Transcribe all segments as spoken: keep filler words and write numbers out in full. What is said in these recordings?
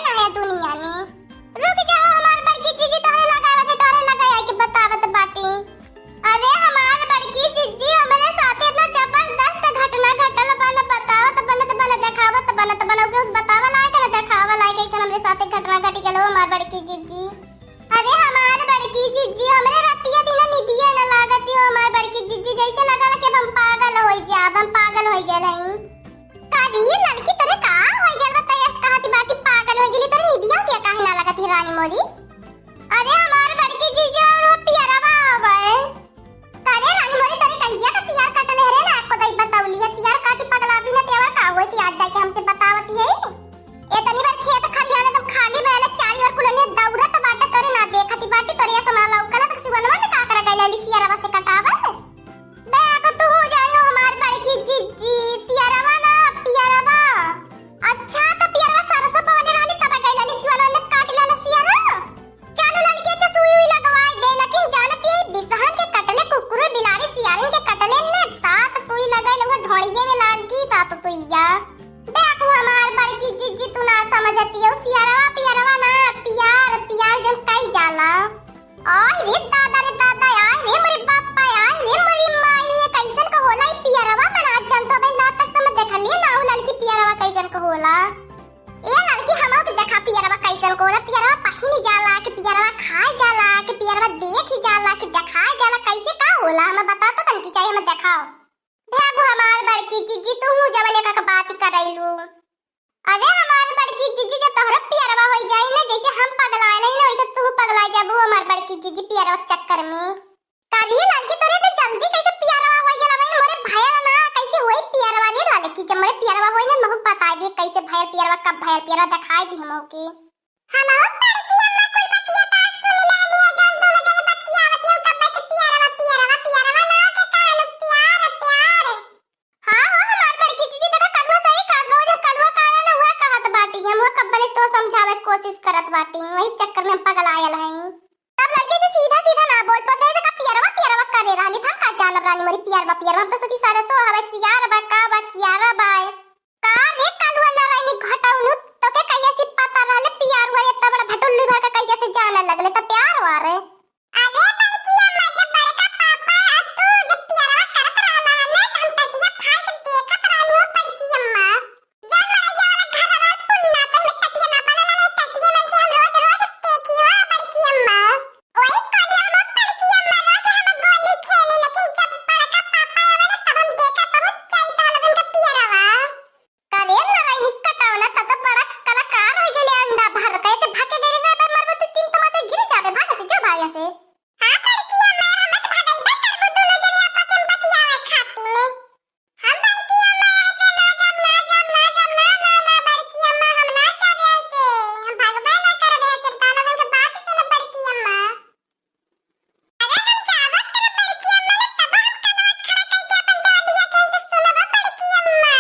ना है दुनिया में। रुक जाओ हमार बड़की जीजी, तोहरे लगावत है, तोहरे लगाई के बतावत बाटी। अरे हमार बड़की जीजी, हमरे साथे इतना जबरदस्त घटना घटल बा ना, बतावत बनत बा ना, देखावत बनत बा ना, ओके बतावल आए के ना देखावल आए, कैसन हमरे साथे घटना घट गल हो हमार बड़की जीजी। अरे हमार बड़की जीजी, हमरे रतिया दिना निदिया ना लागत हो हमार बड़की जीजी, जैसे लगल कि अब हम पागल होई जाब, हम पागल होई गए हई। का रे ललकी, तोरे का होई गल बा? तैयास कहत बाटी पागल होई गेली, तोरे निदिया के काहे ना लागत है रानी मोरी? अरे हमार बड़की जीजी, और वो पियरवा हो गए। का रे रानी मोरी, तोरे कहिया का सियार कटले हरे ना, एको दई बतौली है, सियार काटी पगला भी ना तेवर का होई, आज जाके हमसे बतावती है। इतनी बार खेत खलिहान एकदम खाली भयल, चारी ओर कुलने दौड़त बाटे, तोरे ना देखती बाटी, तोरे ऐसा ना लौकला, तो सिवनवा में का कर गइल रहली सियरवा से कटावल? देख तू हो जाई हो हमार बड़की जीजी, सियरवा ना, पियरवा। अच्छा, तो पियरवा सरसों पवले रहली, तब गइल रहली सिवनवा में काट लेला सियरवा। चलो ललकी, तो सुई उई लगवाई दे, लेकिन जानती है, बिसहन के कटले कुकुर बिलारी सियारिन के कटले ने सात सुई लगाई लोग ढोड़िए में लागी सात सुइया। देखो हमार बड़की जीजी, तू ना समझती हो, सियरवा पियरवा ना, पियार, पियार जन कई जाला। आय रे दादा रे दादा, आय रे मोरे बापा, आय रे मोरी माई, ये कैसन का होला ई पियरवा? पर आज जन तो अबे ना तक तो मैं देखलिए ना हूँ ललकी पियरवा कैसन का होला। ए ललकी, हमहू के देखा पियरवा कैसन का होला, पियरवा पहिनी जाला, कि पियरवा खाए जाला, कि पियरवा देखी जाला, कि देखाए जाला, कैसे का होला, हमें बता तो तनकी चाहिए, हमें देखाओ। देखो हमार बड़की जीजी, तू हूँ जवन एक बात करैलू। अरे हमार बड़की जीजी, जब तोहरा पियरवा होई जाई ना, जैसे हम पगलाए रही ना, वैसे तू पगला जाबू हमार बड़की जीजी पियरवा के चक्कर में। का रे ललकी, तोरे इतने जल्दी कैसे पियरवा होई गेला बहिन? मोरे भयल ना, कैसे होई पियरवा रे ललकी? जब मोरे पियरवा होई ना, महू बताई दे कैसे भयल पियरवा, कब भयल पियरवा, देखाई दी हमहू के। हमहू बड़की अम्मा कुल बतिया तो आज सुन लेहनी है, जौन दोनों जन बतियावत हो, कब से पियरवा, पियरवा, पियरवा ना के कहलू, प्यार, प्यार। हाँ हो हमार बड़की जीजी, देखा कलुआ सही कहत बा, जब कलुआ कहला ना उहे कहत बाटी, हम उहे कब्बे से तो समझावे के कोशिश करत बाटी, वही चक्कर में हम पगलायल हई। तब लड़की से सीधा सीधा ना बोल पात रहे, तो का पियरवा पियरवा करे रहली, हम का जानब रानी मोरी पियरवा पियरवा, हम तो सोची सरसो हवे, सियार बा, का बा, कियारा बा। का रे कलुआ नारायणी घटौनु, तोके कहिया से पता रहले पियार हुआ रे, इतना बड़ा भटुल्ली भर के कहिया से जाने लगले, तो प्यार हुआ रे। अरे बड़की अम्मा, जब बड़का पापा आ तू जब पियरवा करत रहला है ना, तो हम टटिया फाड़ के देखत रहनी हो बड़की अम्मा। जब मड़ैया वाला घर रहल पुन्ना, तो में टटिया ना बनल रहल, टटिया में से हम रोज रोज देखी हो बड़की अम्मा। वही कहली हम बड़की अम्मा, रोज हम गोली खेली, लेकिन जब बड़का पापा आवे ना, तब हम देखे बहुत चैत वाला दिन का पियरवा। का रे नारायणी कटौना, तब तो बड़ा कलाकार हो गेले, अंडा भर के ऐसे भागे गेले ना, पर मरबो तो तीन तमाचे गिर जाबे, भागे से जो भागे से। हाँ बड़की अम्मा, हम तो भागइबे करबो दोनों जने आपस में बतियावे खातिर। हम बड़की अम्मा यहाँ से ना जाब, ना जाब, ना जाब, ना, ना, ना, बड़की अम्मा, हम ना जाब यहाँ से, हम भागबे ना करबे यहाँ से, ताला बंद के बात सुनो बड़की अम्मा। अरे हम जाबो करब बड़की अम्मा ना, तब हम कनवा खड़ा करके अपन देवलिया के हमसे सुनबो बड़की अम्मा।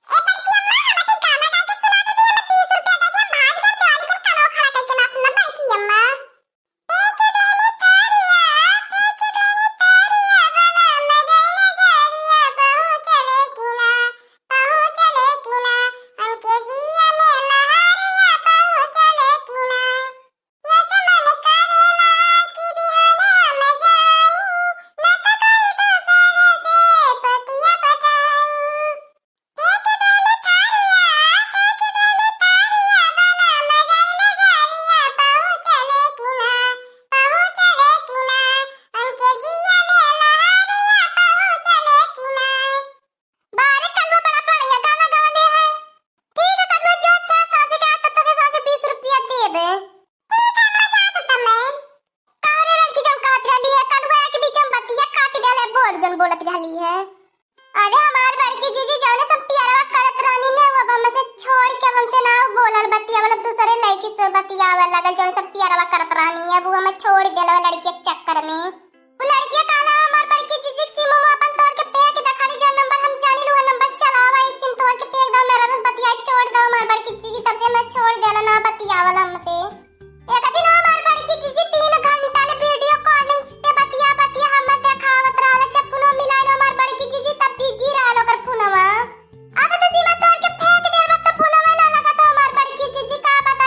ए बड़की अम्मा, हमके गाना गा के सुना दे, हमें बीस रुपया दे दे, हम भाग जाब, देवाली के कनवा खड़ा करके ना सुनब बड़की अम्मा। फेंक देहनी थरिया, फेंक देहनी थरिया, बलम गइल झरिया, पहुँचले कि ना, पहुँचले कि ना, हमके जिया में लहरिया, पहुँचले कि ना। यस मन करेला कि बिहान हम जाई, न त कोई दूसरे से पतिया पटाई। फेंक देहले थारिया, फेंक देहले थारिया, बलम गइल झरिया, पहुँचले कि ना, पहुँचले कि ना, हमके जिया में लहरिया, पहुँचले कि ना। बारे कलुआ बड़ा बढ़िया गाना गवले है। ठीक है कलुआ, जो अच्छा साँझे का आता तो के साँझे बीस रुपया देबे। ठीक है, मजा आता तुम्हें। का रे लड़की जौन कहत रहली है, कलुआ के बीच में बतिया काट देले, बोल जौन बोलत रहली है। अरे हमार बड़की जीजी, जौने सब पियरवा करत रहनी ने, वो अब हमसे छोड़ के, अब हमसे ना बोलल बतियावल, अब दूसरे लड़की से बतियावे लगल, जौने सब पियरवा करत रहनी है, वो हमें छोड़ देले वो लड़की के चक्कर में। वो लड़किया कहला हमार बड़की जीजी के सिम हम अपन तोड़ के फेंक दे, खाली जौन नंबर हम जानी लो, वो नंबर चलावा, ई सिम तोड़ के फेंक दो, मेरा रोज बतिया छोड़ दो, हमार बड़की जीजी तब से हमें छोड़ देला, ना बतियावल हमसे। एक दिन हमार बड़की जीजी तीन घंटा ले वीडियो कॉलिंग से बतिया बतिया हमें देखावत रहल, जब फोनो मिलाइल हमार बड़की जीजी तब बिजी रहल ओकर फोनवा। अब तो सीमा तोड़ के फेंक देल बा, तो फोनवा ना लगा, तो हमार बड़की जीजी का बता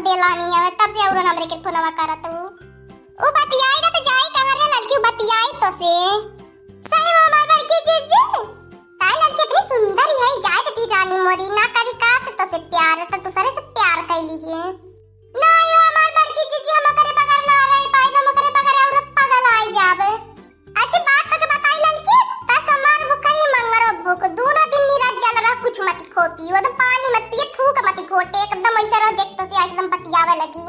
तेलानी है, तब से और हमरे के फोनवा करत हूँ। उ बतियाई ना तो जाई कहाँ रे ललकी, उ बतियाई तो से। सही में हमार बड़की जीजी, ताई ललकी इतनी सुंदर है, जाए तो ती रानी मोरी ना करी का से तो से प्यार, तो दूसरे से प्यार कैली है। ना यो हमार बड़की जीजी, हम ओकरे बगैर ना रह पाई, हम ओकरे बगैर और पगल आई जाबे। अच्छी बात तो के बताई ललकी, त सोमार भूख ही मंगरो भूख, दोनों दिन नीरज जल रहा, कुछ मत खो पी, वो तो पानी मत पिए, थूक मत घोटे, एकदम ऐसे रहो, देख तो से एकदम बतियावे लगी।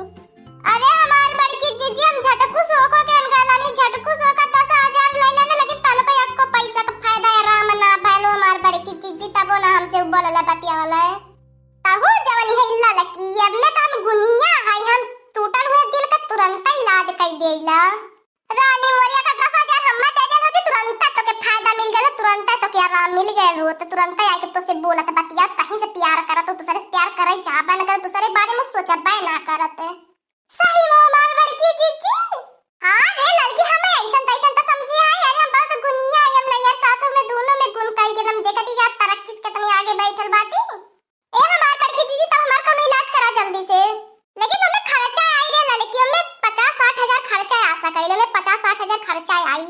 अरे हमार बड़की जीजी, हम झटकू सोखो के अनगैलानी, झटकू सोखो दस हजार ले लेने, लेकिन तनको एको पैसा का फायदा आराम ना भैलो हमार बड़की जीजी, तबो ना हमसे बोलले बतियावले। तहू जवन है इल्ला लकी, अब में तो हम गुनिया है, हम टूटल हुए दिल का तुरंत इलाज कर देला। रानी मोरिया का दस हजार हम्मे दे देल होती, तुरंते तोके फायदा मिल गयल, तुरंते तोके आराम मिल गयल होत, तुरंते आके तोसे बोलत बतिया, कहीं से प्यार करत हो, दूसरे से प्यार करे चाहबे न करे, दूसरे बारे में सोचबे ना करत। सही में हमार बड़की जीजी। हाँ रे लड़की, हमें ऐसन तैसन तो समझी है, अरे हम बहुत गुनिया है, हम नैहर सासुर में दोनों में गुण कई के एकदम देखत ही यार तरक्की से कितनी आगे बैठल बाटी। ए हमार बड़की जीजी, तब हमार कौनो इलाज करा जल्दी से। लेकिन ओमे खर्चा आई रे ललकी, ओमे पचास साठ हजार खर्चा आ सकइल, ओमे पचास साठ हजार खर्चा आई।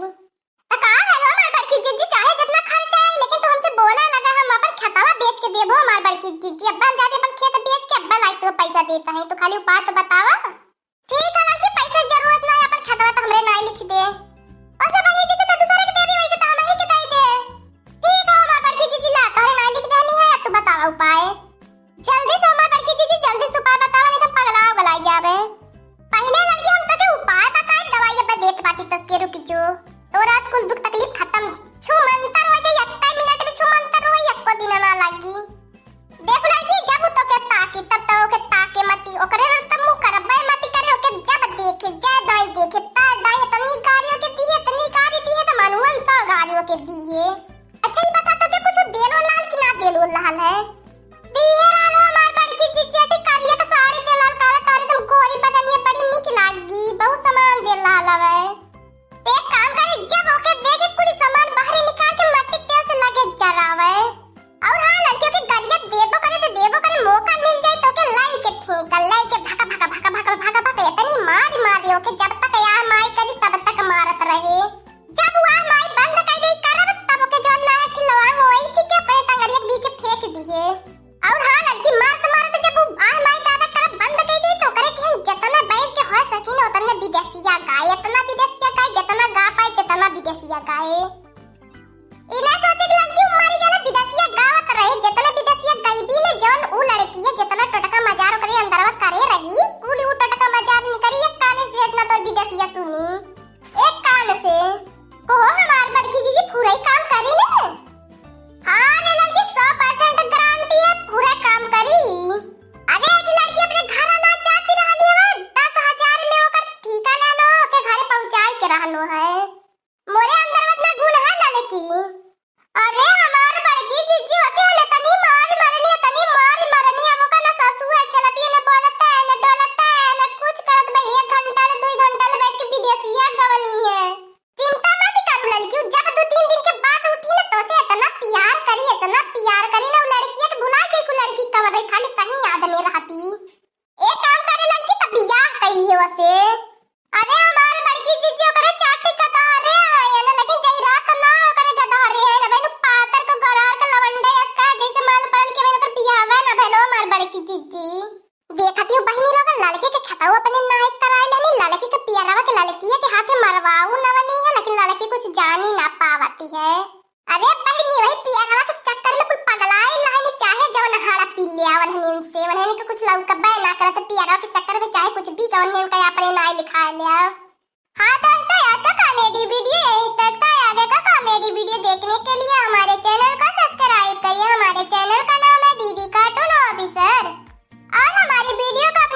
त का भइल हो हमार बड़की जीजी, चाहे जितना खर्चा आई, लेकिन तू हमसे बोला लगा, हम अपन खेतवा बेच के देबो हमार बड़की जीजी। अब्बा हम जाते अपन खेत बेच के अब्बा लाई तो पैसा देता है, तो खाली उपाय तो बतावा। ठीक है लड़की, पैसा जरूरत ना है, अपन खेतवा तो हमरे नाई लिख दे। ओसे बढ़िया जैसे तो दूसरे के देबी, वैसे तो हमही के दे दे। ठीक है हमार बड़की जीजी, ला तोहरे नाई लिख देनी है, अब तू बतावा उपाय। जल्दी से हमार बड़की जीजी, जल्दी से उपाय बतावा, नहीं तो पगला उगला जाबे। पहले लड़की हम तोके उपाय बताई, दवाई अब देत बाटी तोके, रुक जो। तो रात कुल दुख तकलीफ खत्म, छू मंतर हो जाई, एक मिनट में छू मंतर हो, एको दिन ना लागी। देख लड़की, जब उ तोके ताकी, तब तो ओके ताके मती, ओकरे रस्ता मुंह करबे मती करे, ओके जब देखे, जय दाई देखे, तय दाई इतनी गारी ओके दी है, इतनी गारी दी है, तो मनुअन सौ गारी ओके दी है। अच्छा, ई बता, तोके कुछ देलो लाल कि ना देलो लाल है? दिए रहलो हमार बड़की जीजी, अटी करिया के साड़ी देलो लाल, कहले तोहरे एकदम गोरी बदनिया बड़ी निक लागी, बहुत सामान देलो लाल हवे। एक काम करे, जब ओके दे के कुल सामान बाहरे निकाल के मट्टी के तेल से लगे जरावे। और हाँ, लड़कियों के गरिया देबो करे तो देबो करे, मौका मिल जाए तो के लाई के फेंका, लाई के भका, भका, भका, भका, भका, भका, इतनी मारी मारी ओके, जब तक आह माई करी तब तक मारत रहे। जब वो आह माई बंद कर दे करब, तब ओके जौन ना है खिलवा मोई छिके अपने टंगरिया के बीच फेंक दिए। और हाँ लड़की, मारत मारत जब वो आह माई ज्यादा करब बंद कर दे तो करे कि हम जितना बैठ के हो सकी ना उतने विदेशिया गाए, इतना विदेशिया गाए, जितना गा पाए जितना विदेशिया गाए। ई ना सोचे कि लड़की उ मरी गया ना, विदेशिया गावत रहे, जितना विदेशिया गईबी ने जौन उ लड़की है, जितना टोटका मजार ओकरे अंदरवा करे रही, कुल उ टोटका मजार निकरी एक काने से जितना तो विदेशिया सुनी। एक कान से। कहो हमार बड़की जीजी, पूरा ही काम करी ना? हाँ रे लड़की, सौ percent guarantee है, पूरा काम करी। अरे एक लड़की अपने घर ना जाती रहली है, दस हजार में ओकर ठीका लेनो, ओके घरे पहुँचाए के रहनो है। मोरे अंदर उतना गुण है ना लेकिन। अरे हमार बड़की जीजी होके हम इतनी मारी मरनी, इतनी मारी मरनी, अब ओकर ना ससुर चलती है, ना बोलते है, ना डोलते है, ना कुछ करत बा। एक घंटा ले, दुई घंटा ले बैठ के विदेशिया गवनी है। चिंता मत करू ललकी, जब दो तीन दिन के बाद उठी ना, तो से इतना प्यार करी, इतना प्यार करी ना, उ लड़किया के भुला जाई, उ लड़की कवर रही, खाली कहीं याद में रहती। एक काम करे ललकी, त बियाह कइली है वसे। अरे हमार बड़की जीजी ओकरे चाटी कटहरे है ना, लेकिन जई रात ना ओकरे गदहरे है ना, बहन पातर को गरार के लवंडे असका है, जैसे मालूम पड़ल कि बहन ओकर बियाह है ना, बहन हमार बड़की जीजी। देखती हो बहिनी लोगन, ललकी के खतऊ अपने नाई कराए लेनी, ललकी के पियरवा के ललकिया के हाथे मरवाऊ नवनी है, लेकिन ललकी कुछ जानी ना पावती है। अरे बहिनी, वही पियरवा के चक्कर में कुल पगलाए लहनी, चाहे जवन हाड़ा पी ले आवन हनिन से, वनहनी के कुछ लौकबे ना करत, पियरवा के चक्कर में चाहे कुछ भी कवन हनिन का अपने नाई लिखा ले आओ। हाँ दोस्तों, आज का comedy video यहीं तक था। आगे का comedy video देखने के लिए हमारे channel को subscribe करिए। हमारे channel का नाम है डीडी Cartoon Officer। और हमारी video का